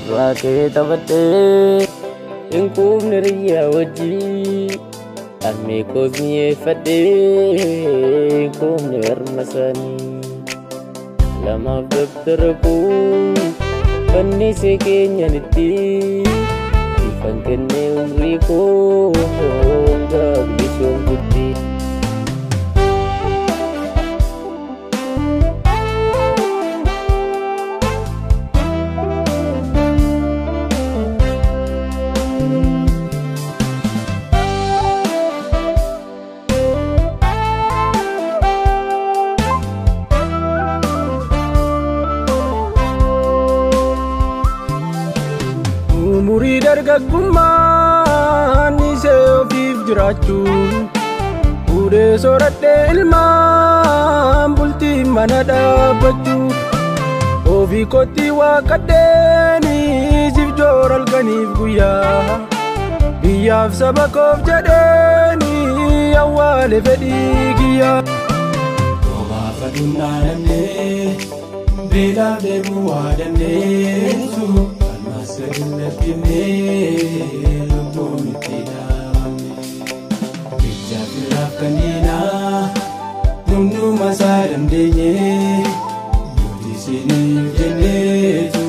Carraa kee taphadhee hin quufne riyyaa wajjii harmee koos mi'eeffadhee hin quufne harma isaanii. Lamaaf dabtara koo fannisee keenyanitti siifan kennee umrii koo hanga bilisoomtutti. Umurii dargaggummaan isee ofiif jiraachuu fuudhee soradhee ilmaan bultii mana dhaabbachuu ofii kootti waaqadheeni siif joora halkaniif guyyaa biyyaaf saba koof jedheeni awwaale fedhii kiyyaa. Roobaaf aduun dhaadannee beelaaf dheebuu waa dandeessu. Masarinne lubbuun itti dhaabamne jecha firaaf kanneenaa hunduma isaa dandeenye nuti isiniif jenneetu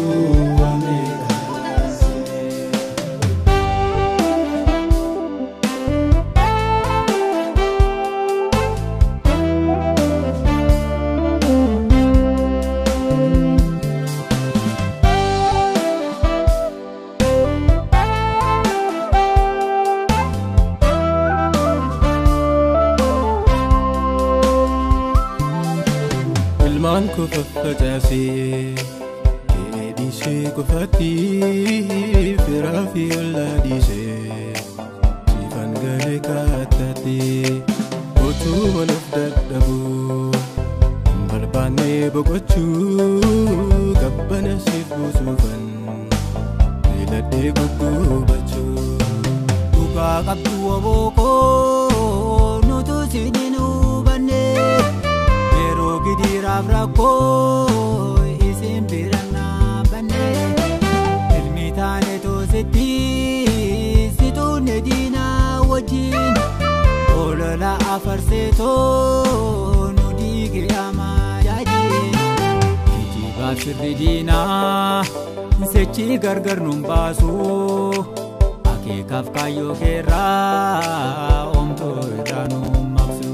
waamne kaasine. Ilmaan koo faffacaasee kee dhiisee qofaatti firaa fi ollaa dhiisee siifan galee kaattaatti utuu waluuf dadhabuu hin barbaanne boqochuu gabbana siif buusuufan filadhee gugguubachuu. Dhugaa qabdu obookoo nutu siin hubanne. Yeroo gidiraaf rakkoo isin bira dhaabbanne ilmi taane toositti situunne diinaa wajjin olola afarseetoo nu diige amaajaajin. Geejjibaaf sirri diinaa sechi gargar nun baasu akeekaaf kaayyoo keerraa oomtoo irraa nu maqsu.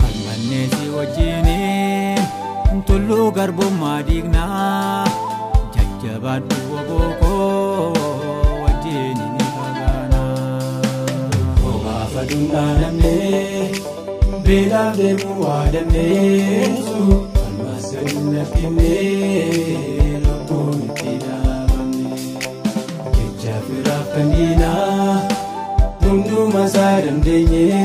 Malleessi wajjiniin tulluu garbummaa diignaa jajjabaadhu obookoo wajjin ni fagaanaa. Roobaaf aduun dhaadannee beelaaf dheebuu waa dandeessu falmaas gadi hin lakkifnee lubbuun itti dhaabamne jecha firaaf kan diinaa hunduma isaa dandeenye.